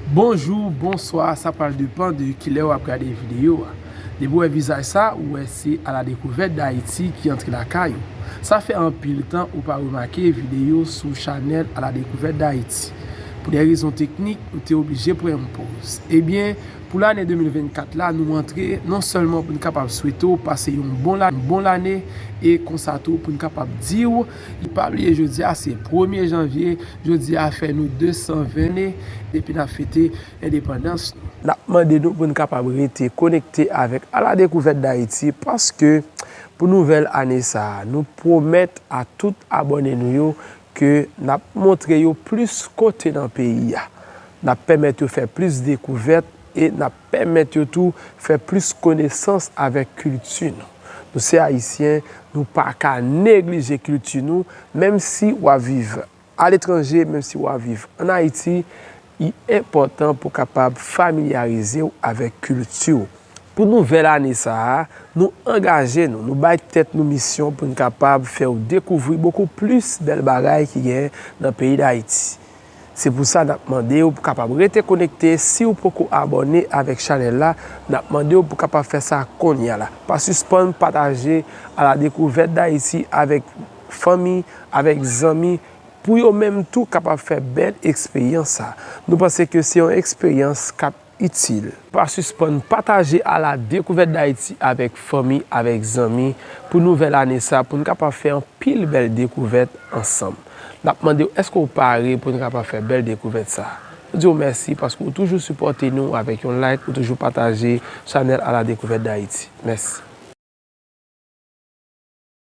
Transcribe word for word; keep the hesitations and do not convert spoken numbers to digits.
Bonjou, bonswa, sa pral depann de kilè w ap gade videyo a. Depi w wè vizaj sa, ou wè se A la Découverte d'Haïti ki antre lakay ou. Sa fè anpil tan ou pa remake videyo sou chanèl A la Découverte d'Haïti. Pou de rezon teknik, nou te oblije pran yon poz. Ebyen, pou lane de mil vennkat la, nou antre non sèlman pou n kapab swete w pase yon bon la-, bon lane, e konsa tou pou n kapab di w, pa bliye jodi a se premye janvye, jodi a fè nou de san ven ane depi n ap fete endepandans nou. N ap mande nou pou n kapab rete konekte avèk A la Découverte d'Haïti, paske pou nouvèl ane sa a, nou pwomèt a tout abòne nou yo ke n ap montre yo plis kote nan peyi a. N ap pèmèt yo fè plis dekouvèt e n ap pèmèt yo tou fè plis konesans avèk kilti nou. Nou se Ayisyen, nou pa ka neglije kilti nou, menm si w ap viv aletranje, menm si w ap viv ann Ayiti, li enpòtan pou w kapab familyarize w avèk kilti w. Pou nouvèl ane sa a, nou angaje nou, nou bay tèt nou misyon pou n kapab fè w dekouvri bokou plis bèl bagay ki genyen nan peyi Dayiti. Se pou sa n ap mande w pou kapab rete konekte. Si w poko abòne avèk chanèl la, n ap mande w pou kapab fè sa kounye a la. Pa sispann pataje A la Découverte d'Haïti avèk fanmi, avèk zanmi, pou yo menm tou kapab fè bèl eksperyans sa. Nou panse ke se yon eksperyans k ap itil. Pa sispann pataje A la Découverte d'Haïti avèk fanmi, avèk zanmi, pou nouvèl ane sa, pou n kapab fè anpil bèl dekouvèt ansanm. N ap mande w, èske w pare pou n kapab fè bèl dekouvèt sa? Nou di w mèsi paske w toujou sipòte nou avèk yon like, ou toujou pataje chanèl A la Découverte d'Haïti. Mèsi.